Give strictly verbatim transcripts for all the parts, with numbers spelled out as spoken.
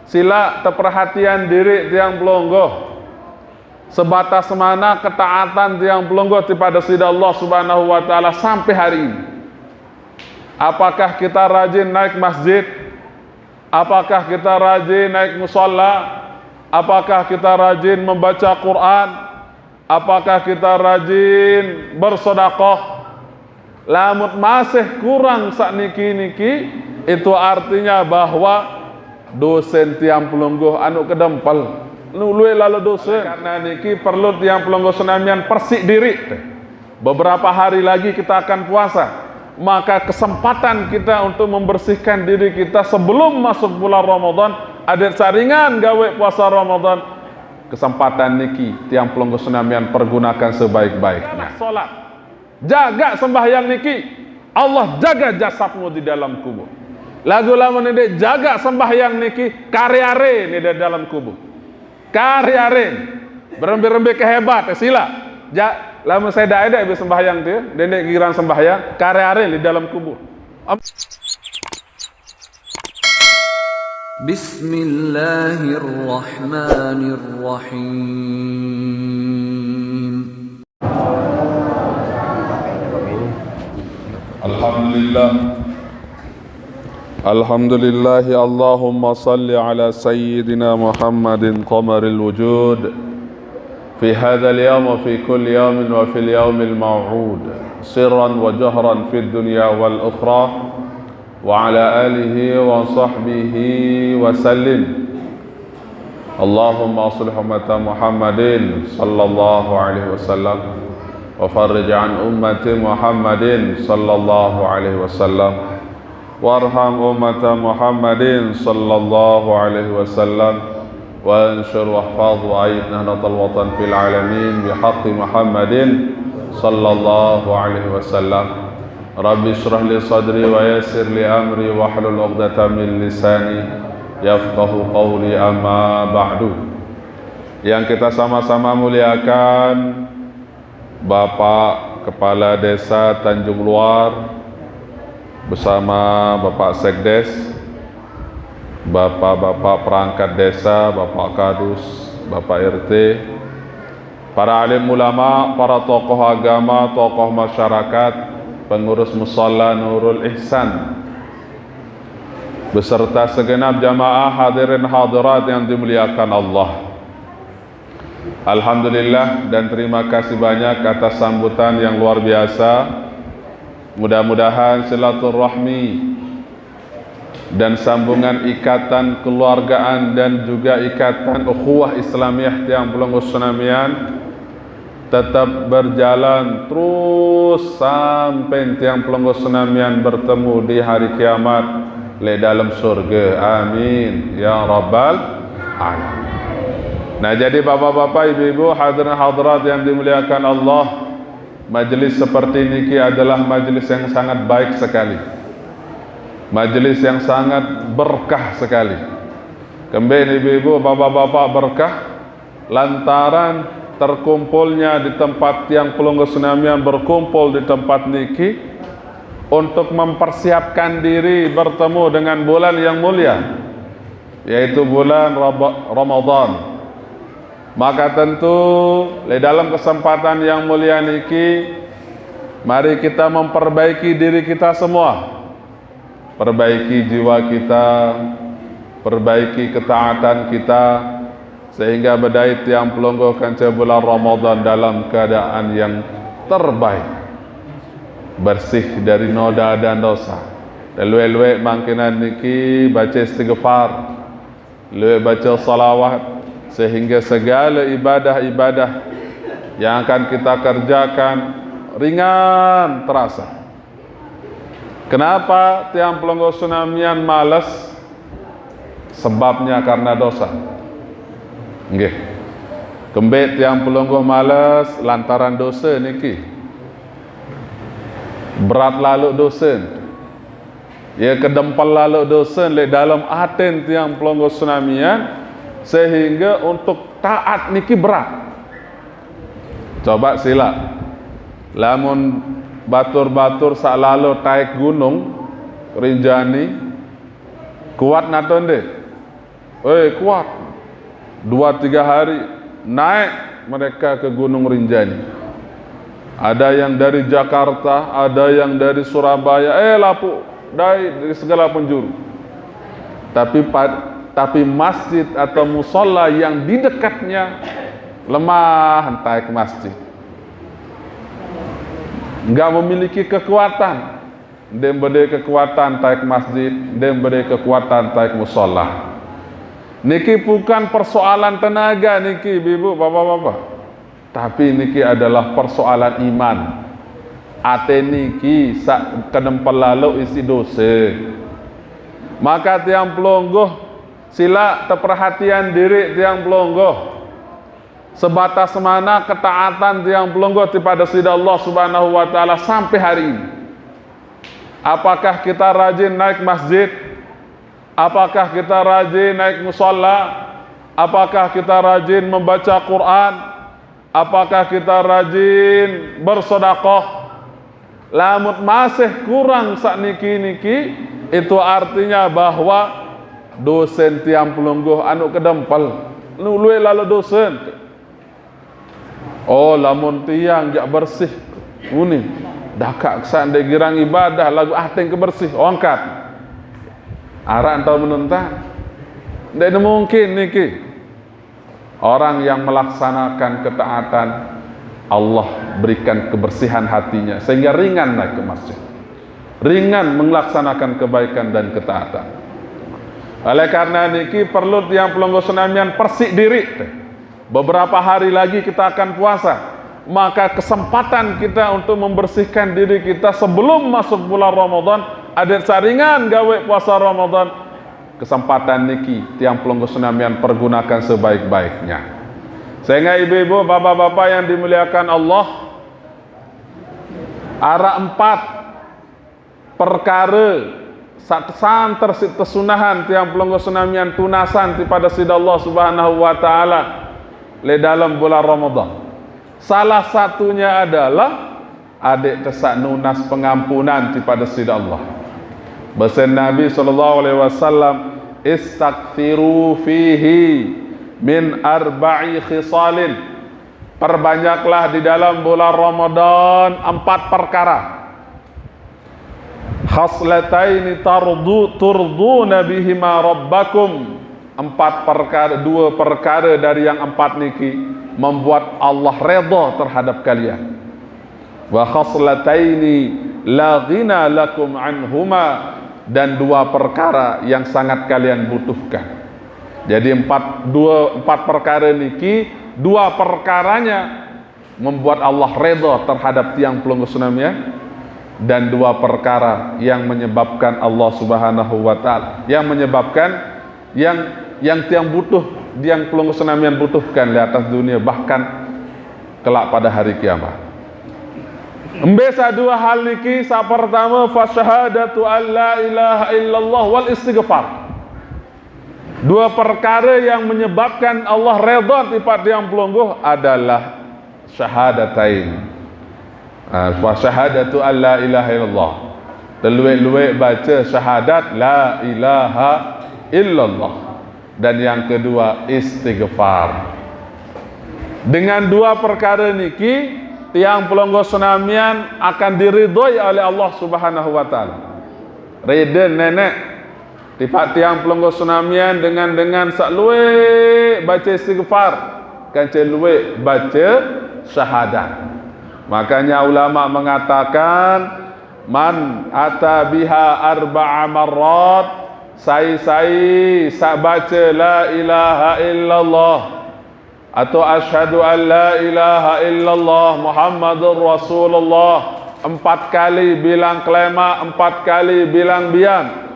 Sila teperhatian diri tiang pelungguh. Sebatas mana ketaatan tiang pelungguh kepada sida Allah Subhanahu wa Ta'ala sampai hari ini? Apakah kita rajin naik masjid? Apakah kita rajin naik musala? Apakah kita rajin membaca Quran? Apakah kita rajin bersedekah? Lamun masih kurang sakniki-niki, itu artinya bahwa dosen tiang pelungguh anu kedempel, nu luwih lalu dosen. Karena niki perlu tiang pelungguh senamian persik diri. Beberapa hari lagi kita akan puasa. Maka kesempatan kita untuk membersihkan diri kita sebelum masuk bulan Ramadan, adik saringan gawe puasa Ramadan. Kesempatan niki tiang pelungguh senamian pergunakan sebaik-baiknya. Salat. Jaga sembahyang niki, Allah jaga jasadmu di dalam kubur. Lagu lama niki jaga sembahyang niki, kare-are ni di dalam kubur. Kare-are. Berembe-rembe kehebat, eh, sila. Ja, lama saya dak ada habis sembahyang tu, ya. Dendek giran sembahyang, kare-are di dalam kubur. Am- بسم الله الرحمن الرحيم. الحمد لله. الحمد لله. اللهم صل على سيدنا محمد قمر الوجود في هذا اليوم وفي كل يوم وفي اليوم الموعود سرا وجهرا في الدنيا والأخرى وعلى آله وصحبه وسلم. اللهم أصلح أمة محمد صلى الله عليه وسلم وفرج عن أمة محمد صلى الله عليه وسلم وارحم أمة محمد صلى الله عليه وسلم وانشر واحفظ وأيد نهضة الوطن في العالمين بحق محمد صلى الله عليه وسلم. رب اشرح لي صدري ويسر لي أمري واحلل عقدة من لساني يفقه قولي أما بعد. Yang kita sama-sama muliakan, Bapak Kepala Desa Tanjung Luar bersama Bapak Sekdes, Bapak-bapak perangkat desa, Bapak Kadus, Bapak R T, para alim ulama, para tokoh agama, tokoh masyarakat, pengurus musala Nurul Ihsan, beserta segenap jamaah hadirin hadirat yang dimuliakan Allah. Alhamdulillah dan terima kasih banyak atas sambutan yang luar biasa. Mudah-mudahan silaturahmi dan sambungan ikatan keluargaan dan juga ikatan ukhuwah Islamiyah tiang pelungguh senamian tetap berjalan terus sampai tiang pelungguh senamian bertemu di hari kiamat le dalam surga. Amin ya rabbal alamin. Nah, jadi bapak-bapak, ibu-ibu, hadirin hadirat yang dimuliakan Allah, majelis seperti niki adalah majelis yang sangat baik sekali. Majelis yang sangat berkah sekali. Kembe ibu-ibu, bapak-bapak, berkah lantaran terkumpulnya di tempat tiang pelungguh senamian berkumpul di tempat niki untuk mempersiapkan diri bertemu dengan bulan yang mulia, yaitu bulan Raba-, Ramadan. Maka tentu, di dalam kesempatan yang mulia niki, mari kita memperbaiki diri kita semua. Perbaiki jiwa kita, perbaiki ketaatan kita, sehingga bedait tiang pelungguh kanca bulan Ramadan dalam keadaan yang terbaik. Bersih dari noda dan dosa. Luwih-luwih mangkinan niki baca istighfar, luwih baca salawat, sehingga segala ibadah-ibadah yang akan kita kerjakan ringan terasa. Kenapa tiang pelungguh senamian males? Sebabnya karena dosa. Nggih. Kembe tiang pelungguh males lantaran dosa niki. Berat lalu dosa. Ya, kedempel lalu dosa le dalam aten tiang pelungguh senamian, sehingga untuk taat niki berat. Coba sila. Lamun batur-batur saq lalo taek Gunung Rinjani, kuat nato ndeq? Eh, kuat. Dua tiga hari naik mereka ke Gunung Rinjani. Ada yang dari Jakarta, ada yang dari Surabaya, eh, lapuk dari, dari segala penjuru. Tapi pa-, tapi masjid atau musala yang di dekatnya lemah, taik masjid. Nggak memiliki kekuatan. Ndeq bede kekuatan taik masjid, ndeq bede kekuatan taik musala. Niki bukan persoalan tenaga niki, ibu-ibu, bapak-bapak. Tapi niki adalah persoalan iman. Ate niki saq kedempel lalo isiq dose. Maka tiang pelungguh, silaq teperhatian diriq tiang pelungguh. Sebatas mana ketaatan tiang pelungguh tipaq Deside Allah Subhanahu wa Ta'ala sampai hari ini? Apakah kita rajin naik masjid? Apakah kita rajin naik musala? Apakah kita rajin membaca Quran? Apakah kita rajin bersedekah? Lamun masih kurang saq niki-niki, itu artinya bahwa dosen tiang pelungguh anu kedempel. Lueq lalo dosen. Oh, lamun tiang jaq bersih, muni, dakaq saq ndeq girang ibadah, laguq ating kebersih, ongkat. Araq tao menentang? Ndeq mungkin niki. Orang yang melaksanakan ketaatan, Allah berikan kebersihan hatinya sehingga ringan naik ke masjid, ringan melaksanakan kebaikan dan ketaatan. Oleh karena niki perlu tiang pelungguh senamian persiq diriq. Beberapa hari lagi kita akan puasa. Maka kesempatan kita untuk membersihkan diri kita sebelum masuk bulan Ramadan, adeq saq ringan gaweq puasa Ramadan, kesempatan niki tiang pelungguh senamian pergunakan sebaik-baiknya. Sehingga ibu-ibu, bapak-bapak yang dimuliakan Allah, araq empat perkare saq tesanter siq tesunahan tiang pelungguh senamian tunasan tipaq Deside Allah Subhanahu wa Ta'ala leq dalem bulan Ramadan. Salah satunya adalah adeq tesaq nunas pengampunan tipaq Deside Allah. Besen Nabi sallallahu alaihi wasallam, "Istakthiru fihi min arba'i khisalin." Perbanyaklah di dalam bulan Ramadan empat perkara. "Khaslataini tardu-, turduna bihima rabbakum." Empat perkara, dua perkara dari yang empat niki membuat Allah redha terhadap kalian. "Wa khaslataini la ghina lakum anhuma," dan dua perkara yang sangat kalian butuhkan. Jadi empat, dua, empat perkara niki, dua perkaranya membuat Allah redha terhadap tiang pelungguh senamian, dan dua perkara yang menyebabkan Allah Subhanahu wa Ta'ala, yang menyebabkan yang, yang tiang butuh, tiang pelungguh senamian butuhkan di atas dunia, bahkan kelak pada hari kiamat. Embe saq dua hal niki? Saq pertame, fasyahadatu alla ilaha illallah wal istighfar. Dua perkara yang menyebabkan Allah redha tipaq tiang pelungguh adalah syahadatain. Ah, wa syahadatu alla ilaha illallah. Telueq-lueq baca syahadat la ilaha illallah. Dan yang kedua, istighfar. Dengan dua perkara niki, tiang pelungguh senamian akan diridhoi oleh Allah Subhanahu wa Ta'ala. Reda neneq tipaq tiang pelungguh senamian dengan, dengan saq lueq baca istighfar, kance lueq baca syahadat. Makanya ulama mengatakan, "Man ata biha arba'a marrat," sai-sai saq baca la ilaha illallah atau asyhadu an la ilaha illallah Muhammadur Rasulullah empat kali bilang kelemaq, empat kali bilang bian,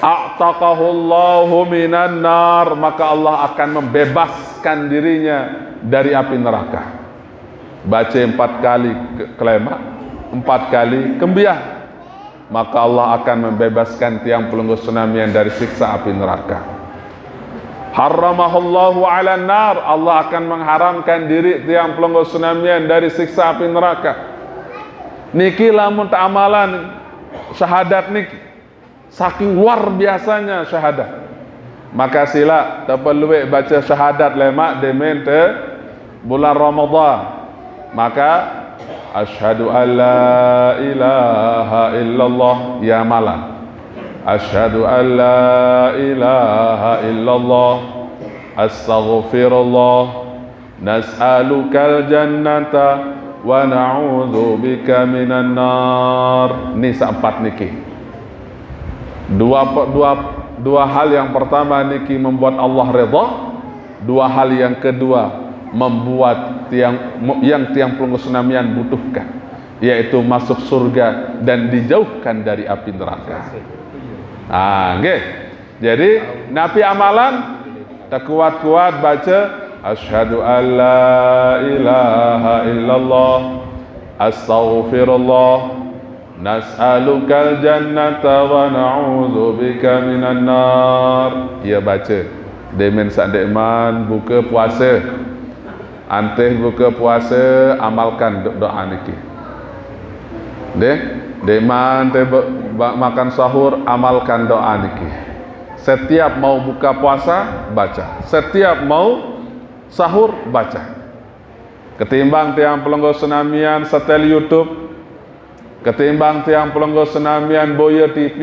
a'taqahullahu minan nar, maka Allah akan membebaskan dirinya dari api neraka. Baca empat kali ke-, kelemaq, empat kali kembian, maka Allah akan membebaskan tiang pelungguh senamian dari siksa api neraka. Harramahullahu 'alan nar, Allah akan mengharamkan diri tiang pelungguh senamian dari siksa api neraka. Niki lamun teamalan syahadat niki, saking luar biasanya syahadat. Maka sila tapaluwe baca syahadat lemak demen te bulan Ramadan. Maka asyhadu an la ilaha illallah ya malam. Asyhadu an la ilaha illallah. Astaghfirullah. Nas'alukal jannata wa na'udzubika minan nar. Ni saempat niki. Dua, dua, dua hal yang pertama niki membuat Allah redha, dua hal yang kedua membuat tiang, yang tiang pelungguh senamian butuhkan, yaitu masuk surga dan dijauhkan dari api neraka. Ah, nggih. Jadi, napi amalan? Takuat-kuat baca, asyhadu an la ilaha illallah, astaghfirullah, nas'alukal jannata wa na'udzubika minan nar. Ya baca. Demen sandek man buka puasa. Anteh buka puasa, amalkan do-, doa niki. Deh, deman teh be-, ba-, makan sahur, amalkan doa niki. Setiap mau buka puasa, baca. Setiap mau sahur, baca. Ketimbang tiang pelungguh senamian setel YouTube, ketimbang tiang pelungguh senamian boya T V,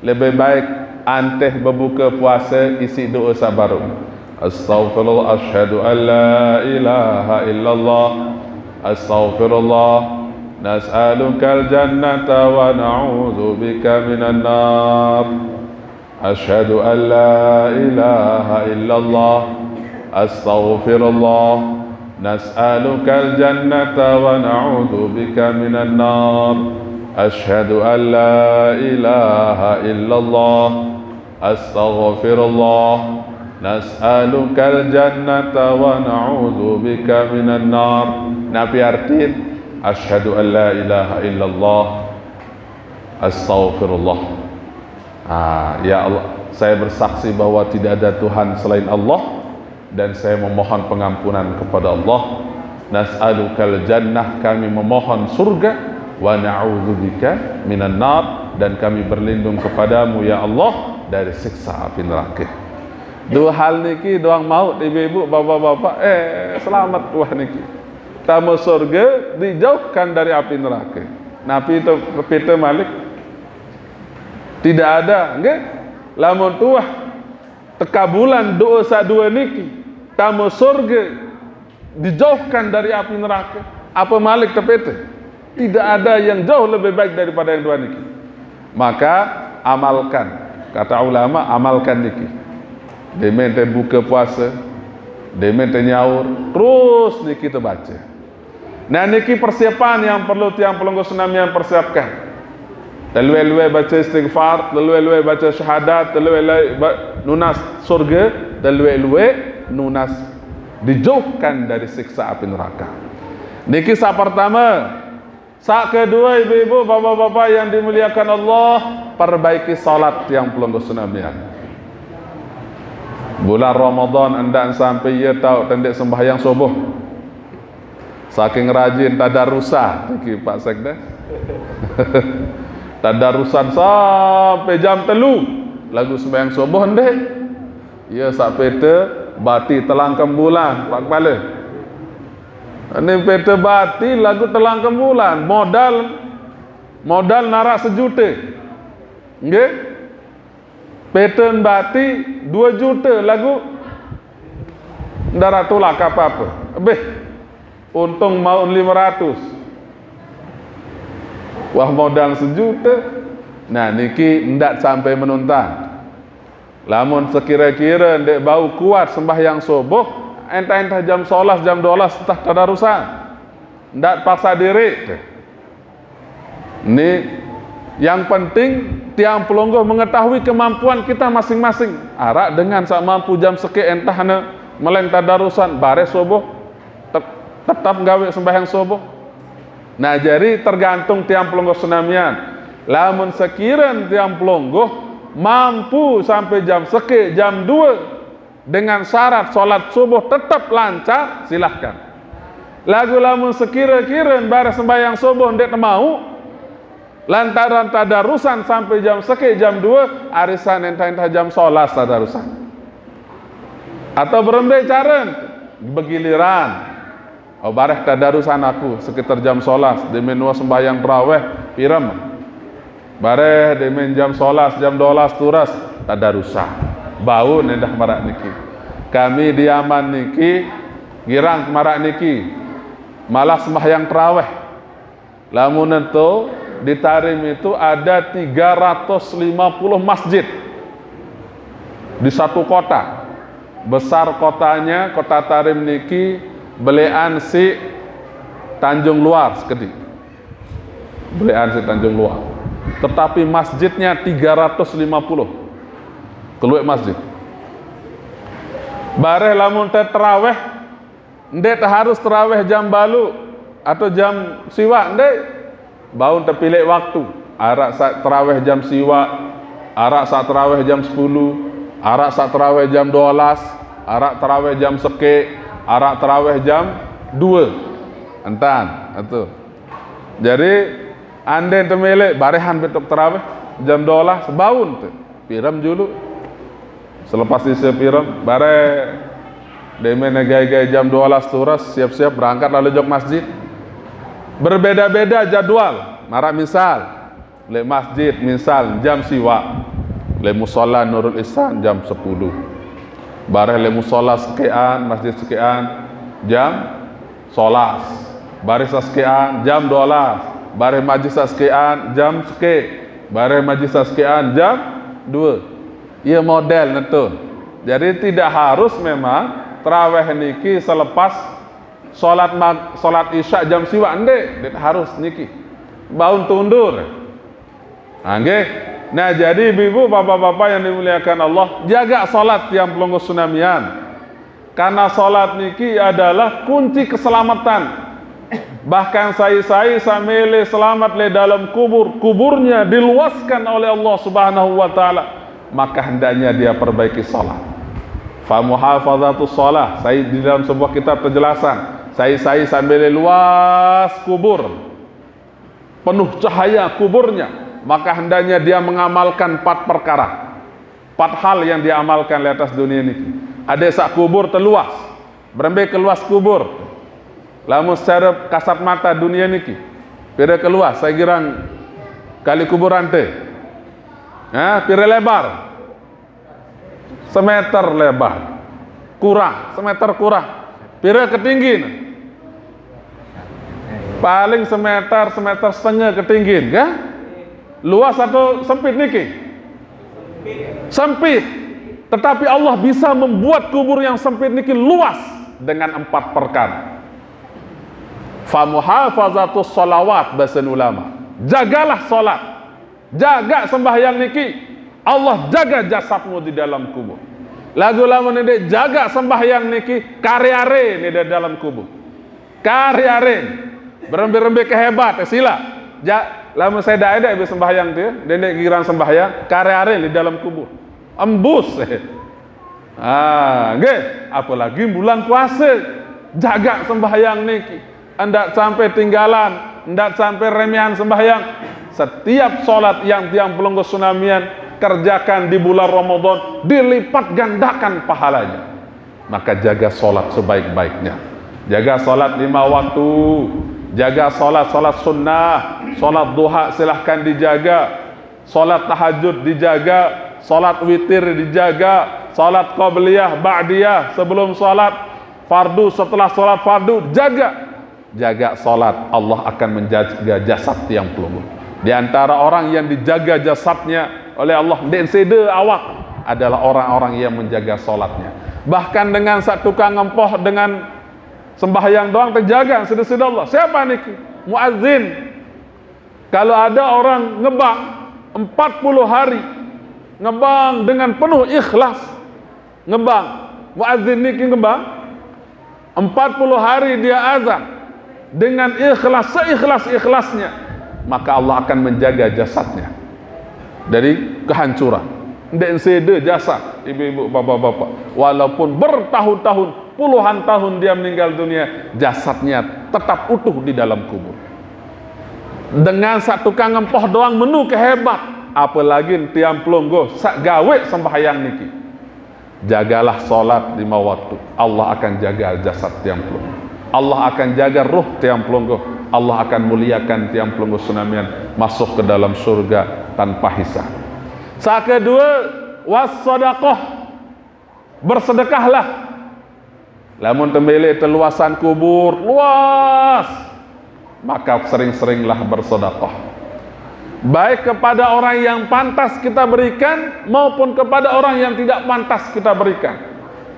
lebih baik anteh bebuka puasa isi doa sabaru. Astaghfirullah, asyhadu an la ilaha illallah. Astaghfirullah. Nas'alukal jannata wa na'udzubika minan nar. Asyhadu an la ilaha illallah. Astaghfirullah. Nas'alukal jannata wa na'udzubika minan nar. Asyhadu an la ilaha illallah. Astaghfirullah. Nas'alukal jannata wa na'udzubika minan nar. Napi artin? Asyhadu an la ilaha illallah. Astaghfirullah. Ah, ya Allah, saya bersaksi bahwa tidak ada Tuhan selain Allah, dan saya memohon pengampunan kepada Allah. Nas'alukal jannah, kami memohon surga, wa na'udzubika minan nar, dan kami berlindung kepadamu ya Allah dari siksa api neraka. Dua hal niki doang mau ibu-ibu, bapak-bapak, eh, selamat wah niki. Tama surga, dijauhkan dari api neraka. Napi itu pita malik? Tidak ada, nggih? Lamun tuah tekabulan doa sadua niki, tama surga, dijauhkan dari api neraka. Apa malik tepete? Tidak ada yang jauh lebih baik daripada yang dua niki. Maka amalkan. Kata ulama, amalkan niki. Demen teh buka puasa, demen teh nyaur, terus niki teh baca. Nah, niki persiapan yang perlu tiang pelungguh senamian persiapkan. Telue-lue baca istighfar, telue-lue baca syahadat, telue-lue ba-, nunas surga, telue-lue nunas dijauhkan dari siksa api neraka. Niki sa pertama. Sa kedua, ibu-ibu, bapak-bapak yang dimuliakan Allah, perbaiki salat tiang pelungguh senamian. Bulan Ramadan endak sampai ia tahu tendek sembahyang subuh. Saking rajin tadarusan, niki Pak Sekdes. Tadarusan sampai jam telu. Lagu sembahyang subuh ndeh. Ia sak pete bati telangkem bulan, Pak Kepala. Ini pete bati lagu telangkem bulan. Modal, modal narak sejuta. Nggih? Pete bati dua juta lagu. Ndak tulak apa-apa. Beh, untung mau lima ratus. Wah, modal sejuta. Nah, niki ndak sampai menuntan. Lamun sekira-kira ndek bau kuat sembahyang subuh, entah-entah jam sebelas, jam dua belas entah tadarusan. Ndak paksa diri. Ni yang penting tiang pelungguh mengetahui kemampuan kita masing-masing. Arak dengan sak mampu jam seke entah ne meleng tadarusan, baris subuh, tet-, tetap gawe sembahyang subuh. Nah, jadi tergantung tiang pelungguh senamian. Lamun sekiran tiang pelungguh mampu sampai jam seke, jam dua, dengan syarat salat subuh tetap lancar, silahkan. Lagu lamun sekira-kira bareh sembahyang subuh ndak mau, Lantaran tadarusan sampai jam sekian, jam dua, arisan entah-entah jam sebelas tadarusan. Atau berembe caren, begiliran. Oh, bareh tadarusan aku sekitar jam sebelas, demen wa sembahyang terawih, pirem. Bareh demen jam sebelas, jam dua belas turus, tadarusan. Bau nendah marak niki. Kami di Yaman niki, girang marak niki. Malah sembahyang terawih. Lamun ento di Tarim itu ada tiga ratus lima puluh masjid di satu kota. Besar kotanya, kota Tarim niki, belean si Tanjung Luar sekedi. Belean si Tanjung Luar. Tetapi masjidnya tiga ratus lima puluh. Keluar masjid. Bareh lamun te terawih, nde harus terawih jam balu atau jam siwak, nde. Bau tepilih waktu. Arak sa terawih jam siwak, arak sa terawih jam sepuluh, arak sa terawih jam dua belas, arak terawih jam seke, arak terawih jam dua. Entan, itu. Jadi, ande temilih, barehan betok terawih jam dua belas, baun tu. Pirem julu. Selepas Isya pirem, bareh demen gai-gai jam dua belas turus, siap-siap berangkat lalu jok masjid. Berbeda-beda jadwal. Marak misal, le masjid misal jam siwak, le musola Nurul Ihsan jam sepuluh. Bareh le musola sekian, masjid sekian, jam sebelas. Bareh sa sekian, jam dua belas. Bareh majlis sa sekian, jam seke. Bareh majlis sa sekian, jam dua. Iya model ngetun. Jadi tidak harus memang terawih niki selepas salat mag-, salat Isya jam siwak, nde, nde harus niki. Baun tundur. Nah, nggih. Nah, jadi ibu-ibu, bapak-bapak yang dimuliakan Allah, jaga salat tiang pelungguh sunamian. Karena salat niki adalah kunci keselamatan. Bahkan sai-sai samele selamat le dalam kubur, kuburnya diluaskan oleh Allah Subhanahu wa taala, maka hendaknya dia perbaiki salat. Fa muhafazatus salah, sai di dalam sebuah kitab penjelasan, sai-sai samele luas kubur, penuh cahaya kuburnya, maka hendaknya dia mengamalkan empat perkara. Empat hal yang diamalkan di atas dunia niki. Ade sa kubur teluas. Berembe keluas kubur? Lamun secara kasat mata dunia niki, pira keluas? Saya girang kali kuburan te. Hah, pira lebar? Semeter lebar. Kurang, semeter kurang. Pira ketinggian? Paling semeter, semeter setengah ketinggian, kan? Luas atau sempit niki? Sempit. Tetapi Allah bisa membuat kubur yang sempit niki luas dengan empat perkara. Famuhafazatus salawat, bahasa ulama. Jagalah salat. Jaga sembahyang niki. Allah jaga jasadmu di dalam kubur. Lagu lamun nende jaga sembahyang niki, kare-are ni di dalam kubur. Kare-are. Berembe-rembe kehebat, sila. Ja, lamun saya dak ada habis sembahyang tu ya, nende girang sembahyang, kare-are di dalam kubur. Embus. Ah, nggih, apalagi bulan puasa. Jaga sembahyang niki. Ndak sampai tinggalan, ndak sampai remehan sembahyang. Setiap salat yang tiang pelungguh sunamian kerjakan di bulan Ramadan dilipat gandakan pahalanya. Maka jaga salat sebaik-baiknya. Jaga salat lima waktu. Jaga salat, salat sunnah, salat duha silahkan dijaga. Salat tahajud dijaga, salat witir dijaga, salat qabliyah, ba'diyah, sebelum salat fardu, setelah salat fardu, jaga. Jaga salat, Allah akan menjaga jasad tiang pelungguh. Di antara orang yang dijaga jasadnya oleh Allah, nde sede awak, adalah orang-orang yang menjaga salatnya. Bahkan dengan sak tukang ngempoh dengan sembahyang doang terjaga, sede-sede Allah. Siapa niki? Muazin. Kalau ada orang ngebang empat puluh hari, ngebang dengan penuh ikhlas, ngebang, muazin niki ngebang, empat puluh hari dia azan dengan ikhlas, seikhlas-ikhlasnya, maka Allah akan menjaga jasadnya dari kehancuran. Nde sede jasad, ibu-ibu, bapak-bapak. Walaupun bertahun-tahun, puluhan tahun dia meninggal dunia, jasadnya tetap utuh di dalam kubur. Dengan saq tukang ngempoh doang menu kehebat, apalagi tiang pelungguh saq gawe sembahyang niki. Jagalah salat lima waktu. Allah akan jaga jasad tiang pelungguh. Allah akan jaga roh tiang pelungguh. Allah akan muliakan tiang pelungguh senamian masuk ke dalam surga tanpa hisab. Saq kedue, was sadaqah. Bersedekahlah. Lamun tembe leq teluasan kubur, luas, maka sering-seringlah bersedekah. Baik kepada orang yang pantas kita berikan maupun kepada orang yang tidak pantas kita berikan.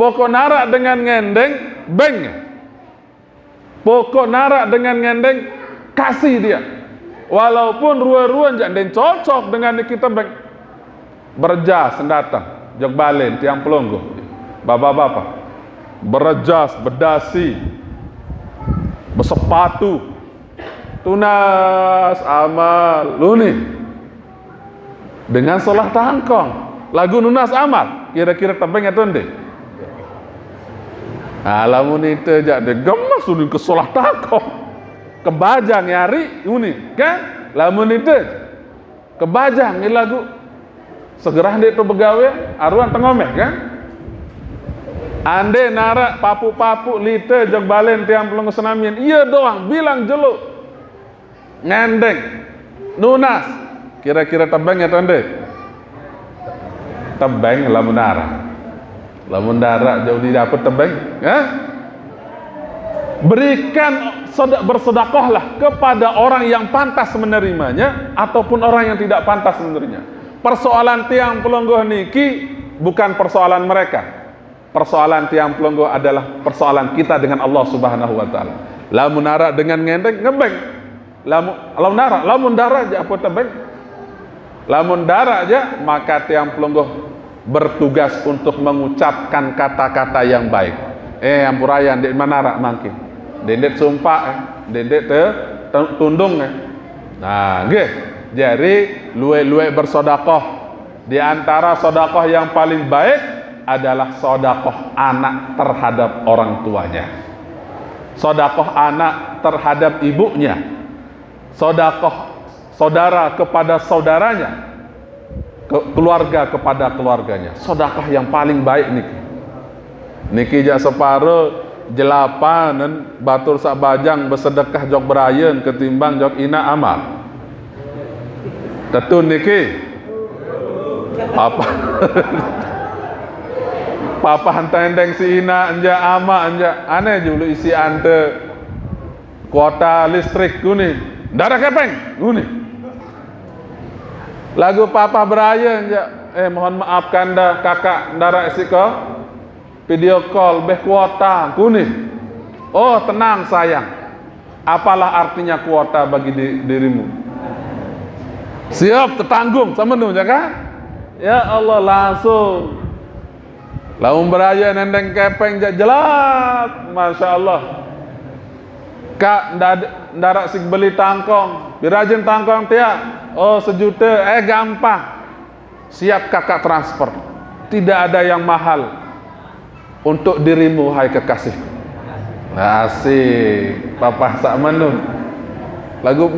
Pokok narak dengan ngendeng, beng. Pokok narak dengan ngendeng, kasih dia. Walaupun rue-ruen jaq ndeqn cocok dengan niki tebeng. Berejas dateng, jok balen tiang pelungguh. Bapak-bapak. Berejas, bedasi, besepatu. Tunas amal, luni. Dengan solah tangkong. Laguq nunas amal. Kira-kira tebeng atau ndeq? Nah, lamun ite jaq ndeq gemes unin ke solah tangkong. Kebajang yari unin, kan? Lamun ite kebajang ni laguq. Segerah ndeq to begawe, aruan tengomeh, kan? Ande narak papuq-papuq lite jok balen tiang pelungguh senamian. Iye doang, bilang jelo. Ngendeng. Nunas. Kira-kira tebeng atau ndeq? Tebeng lamun narak. Lamun narak jauh didapet tebeng, ya? Berikan sed-, bersedekahlah kepada orang yang pantas menerimanya ataupun orang yang tidak pantas menerimanya. Persoalan tiang pelungguh niki bukan persoalan mereka. Persoalan tiang pelungguh adalah persoalan kita dengan Allah Subhanahu wa Ta'ala. Lamun narak dengan ngendeng, ngebeng. Lamun, lamun narak, lamun darak jaq ape tebeng? Lamun darak jaq, maka tiang pelungguh bertugas untuk mengucapkan kata-kata yang baik. Eh, ampuraya, ndeq menarak mangkin. Ndeq-ndeq sumpaq, eh. Ndeq-ndeq te-, te-, tundung, eh. Nah, nggih. Jari, lueq-lueq bersedekah. Di antara sedekah yang paling baik adalah sedekah anak terhadap orang tuanya. Sedekah anak terhadap ibunya. Sedekah saudara kepada saudaranya. Ke-, keluarga kepada keluarganya. Sedekah yang paling baik niki. Niki jaq separo jelapanen batur saq bajang besedekah jok berayen ketimbang jok inaq amaq. Tetu niki. Papa. Papa entendeng si inaq enjaq amaq enjaq. Aneh julu isi ante kuota listrik kuni. Ndaraq kepeng kuni. Laguq papa beraye enjaq. Eh, mohon maaf kanda kakak ndaraq siko. Video call, beh kuota, kuni. Oh, tenang sayang. Apalah artinya kuota bagi di-, dirimu? Siap, tetanggung, sama nu, ya kan? Ya Allah, langsung. Lamun beraye nendeng kepeng jaq jelat, Masya Allah. Kak, nda-, ndaraq siq beli tangkong. Pire ajin tangkong tiaq? Oh, sejute. Eh, gampang. Siap kakak transfer. Tidak ada yang mahal untuk dirimu, hai kekasihku. Asik, papa saq menu. Laguq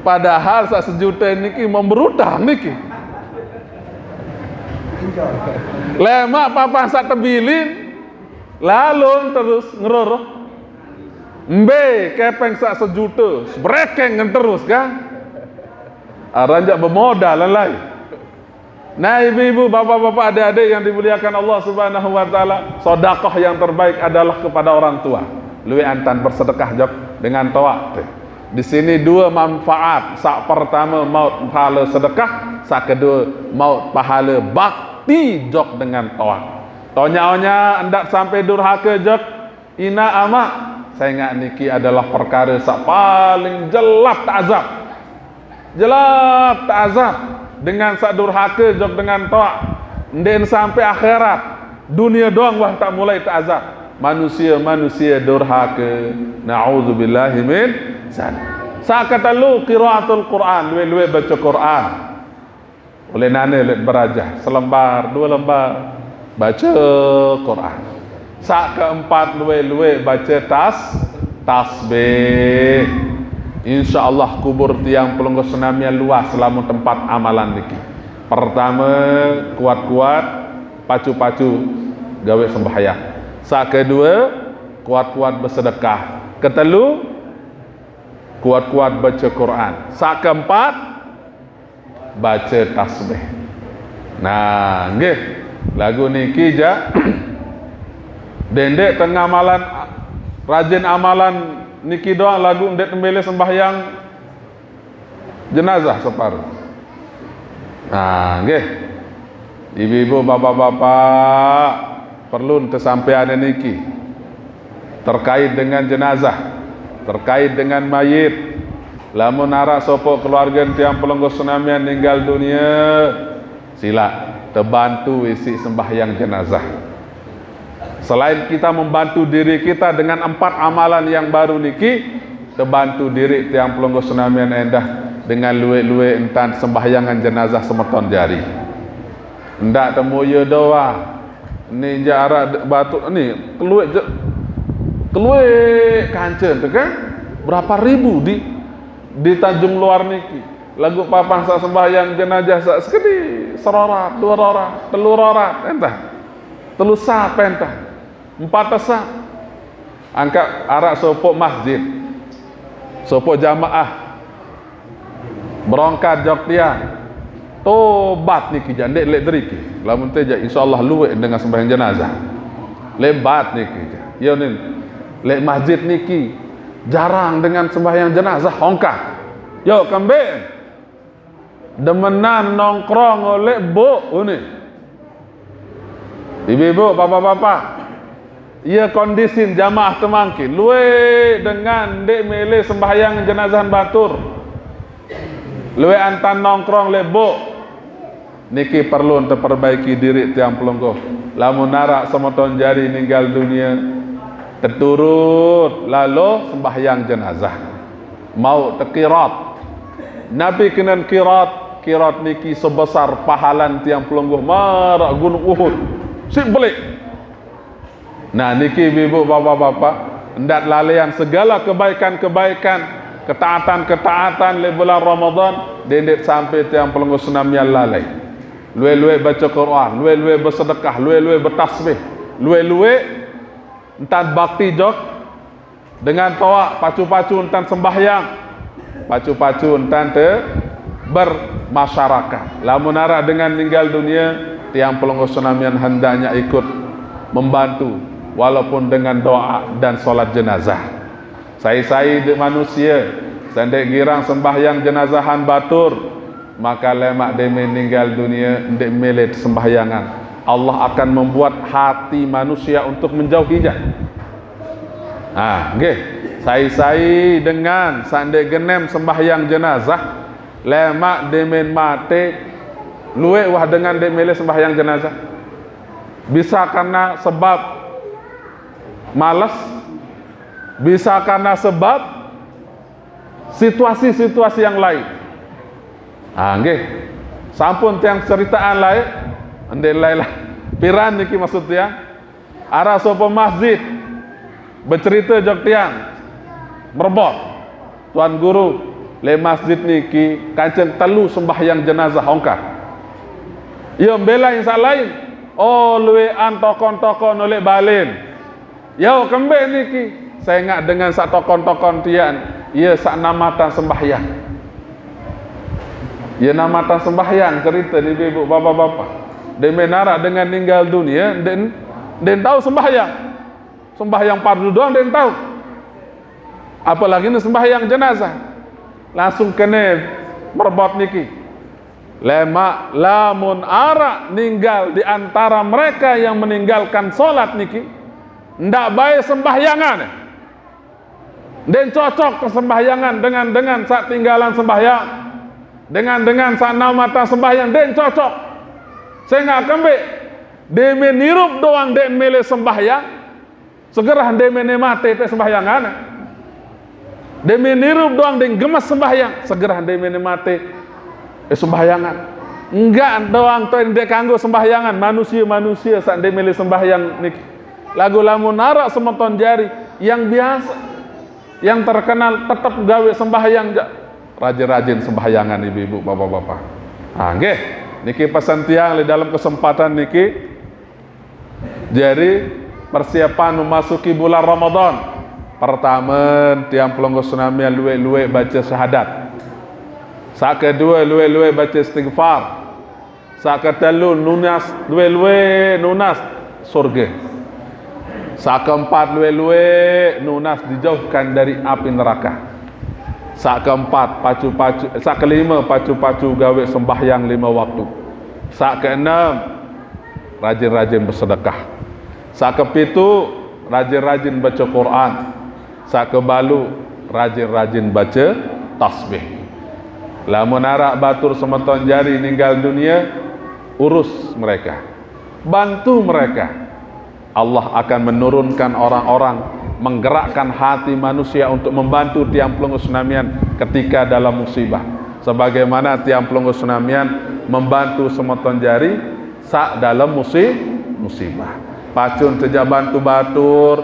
padahal saq sejute niki mau berutang niki. Lemaq papa saq tebilin, lalung terus ngeroro. Mbe kepeng saq sejute, sebrekeng ngen terus, kan? Aran jaq bemodal, lai. Nah, ibu-ibu, bapak-bapak, adik-adik yang dimuliakan Allah Subhanahu wa Ta'ala, sedekah yang terbaik adalah kepada orang tua. Lueq antan bersedekah jok dengan toaq te. Di sini due manfaat. Saq pertame, mauq pahale sedekah. Saq kedue, mauq pahale bakti jok dengan toaq. Tonya-onya ndaq sampai durhake jok inaq amaq, sengaq niki adalah perkare saq paling jelat teazab. Jelat teazab dengan saq durhake jok dengan toaq. Ndeqn sampai akhirat, dunie doang wah taq mulai teazab. Manusie-manusie durhake. Naudzubillahi min zalik. Saq ketelu, qiraatul Qur'an, lueq-lueq bace Qur'an. Uleq nane leq berajah, selembar, due lembar, bace Qur'an. Saq keempat, lueq-lueq bace tas-, tasbih. Insya Allah kubur tiang pelungguh senamian luas lamun tempat amalan niki. Pertama, kuat-kuat pacu-pacu gawe sembahyang. Sak kedua, kuat-kuat bersedekah. Ketelu, kuat-kuat baca Quran. Sak keempat, baca tasbih. Nah, nggih. Lagu niki jak dendek tengah amalan, rajin amalan niki doang lagu ndak milih sembahyang jenazah separuh. Nah, nggih. Ibu-ibu, bapak-bapak, perlu tesampaian niki terkait dengan jenazah, terkait dengan mayit. Lamun arak sopok keluarga tiang pelungguh senamian ninggal dunia, sila tebantu isi sembahyang jenazah. Selain kita membantu diri kita dengan empat amalan yang baru niki, tebantu diri tiang pelungguh senamian endah dengan luwe-luwe entan sembahyangan jenazah semeton jari. Ndak temu ye doa. Ni jak arak batu ni keluik je, keluik kancen tu kan. Berapa ribu di di Tanjung Luar niki. Lagu papan sak sembahyang jenazah sak sekedi, serorat, dua rorat, telu rorat, entah. Telu sap entah. Empat sap. Angkat arak sopok masjid. Sopok jamaah. Berangkat jok tiang. Tobat niki jak ndak lek deriki. Lamun te jak insyaallah luwek dengan sembahyang jenazah. Lebat niki jak. Yo nin. Lek masjid niki jarang dengan sembahyang jenazah hongkah. Yo kembe. Demenan nongkrong oleh buk uni. Ibu-ibu, bapak-bapak, ia kondisi jamaah temangkin luwek dengan ndak milih sembahyang jenazah batur. Luwek antan nongkrong lek buk. Niki perlu teperbaiki diri tiang pelungguh. Lamun arak semeton jari ninggal dunia, teturut lalo sembahyang jenazah. Mau tekirat. Nabi kenen kirat, kirat niki sebesar pahalan tiang pelungguh marak gunung Uhud. Sik belik. Nah, niki ibu-ibu, bapak-bapak, ndak lalean segala kebaikan-kebaikan, ketaatan-ketaatan lek bulan Ramadan, dendet sampai tiang pelungguh senamian lalai. Luwek-luwek baca Quran, luwek-luwek bersedekah, luwek-luwek bertasbih, luwek-luwek entan bakti jok dengan toak, pacu-pacu entan sembahyang, pacu-pacu entan te bermasyarakat. Lamun arak dengan ninggal dunia, tiang pelungguh senamian hendaknya ikut membantu, walaupun dengan doa dan solat jenazah. Sai-sai de manusia, sendek girang sembahyang jenazahan batur, maka lemak demi ninggal dunia, ndak milih sembahyangan. Allah akan membuat hati manusia untuk menjauhinya. Ah, nggih. Sai-sai dengan sandek genem sembahyang jenazah, lemak demen mate, luwek wah dengan dek milih sembahyang jenazah. Bisa karena sebab males, bisa karena sebab situasi-situasi yang lain. Ah, nggih. Sampun tiang ceritaan lain, ndak lain lah. Piran niki maksud tiang? Arak sopo masjid becerita jok tiang. Merebot. Tuan Guru, lek masjid niki kancen telu sembahyang jenazah hongkah. Yo, mbelai sak lain. Oh, luwean tokon-tokon oleh balen. Yo, kembe niki. Sengak dengan sak tokon-tokon tian. Ye sak namatan sembahyang. Ye namatan sembahyang cerita ni ibu bapak-bapak. Demen arak dengan ninggal dunia, den, den tahu sembahyang. Sembahyang fardu doang den tahu. Apalagi ni sembahyang jenazah. Langsung kene merebot niki. Lemak lamun arak ninggal di antara mereka yang meninggalkan solat niki, ndak bae sembahyangan. Den cocok kesembahyangan dengan, dengan sak tinggalan sembahyang, dengan, dengan sak namatan sembahyang, den cocok. Sengak kembe, demen irup doang den milih sembahyang, segerah demen mate te sembahyangan. Demen irup doang den gemes sembahyang, segerah demen mate eh sembahyangan. Enggak doang to dek kanggo sembahyangan, manusia-manusia sak demen milih sembahyang niki. Lagu lamun arak semeton jari yang biasa. Yang terkenal tetap gawe sembahyang, rajin-rajin sembahyangan, ibu-ibu, bapak-bapak. Ah, nggih. Niki pesan tiang di dalam kesempatan niki. Jadi, persiapan memasuki bulan Ramadan. Pertama, tiang pelungguh senamian luwek-luwek baca syahadat. Sak kedua, luwek-luwek baca istighfar. Sak ketelu, nunas, luwek-luwek nunas surga. Sak keempat, luwek-luwek nunas dijauhkan dari api neraka. Sak keempat, pacu-pacu, sak kelima, pacu-pacu gawe sembahyang lima waktu. Sak keenam, rajin-rajin bersedekah. Sak kepitu, rajin-rajin baca Quran. Sak kebalu, rajin-rajin baca tasbih. Lamun arak batur semeton jari ninggal dunia, urus mereka. Bantu mereka. Allah akan menurunkan orang-orang, menggerakkan hati manusia untuk membantu tiang pelungguh senamian ketika dalam musibah. Sebagaimana tiang pelungguh senamian membantu semeton jari sak dalam musi-, musibah. Pacun tejak bantu batur,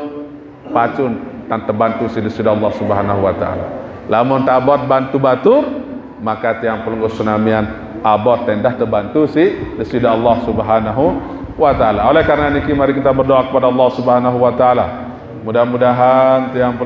pacun tan tebantu siq Deside Allah Subhanahu wa Ta'ala. Lamun tak abot bantu batur, maka tiang pelungguh senamian abot endah tebantu siq Deside Allah Subhanahu wa Ta'ala. Oleh karena niki, mari kita berdoa kepada Allah Subhanahu wa Ta'ala. Mudah-mudahan tiang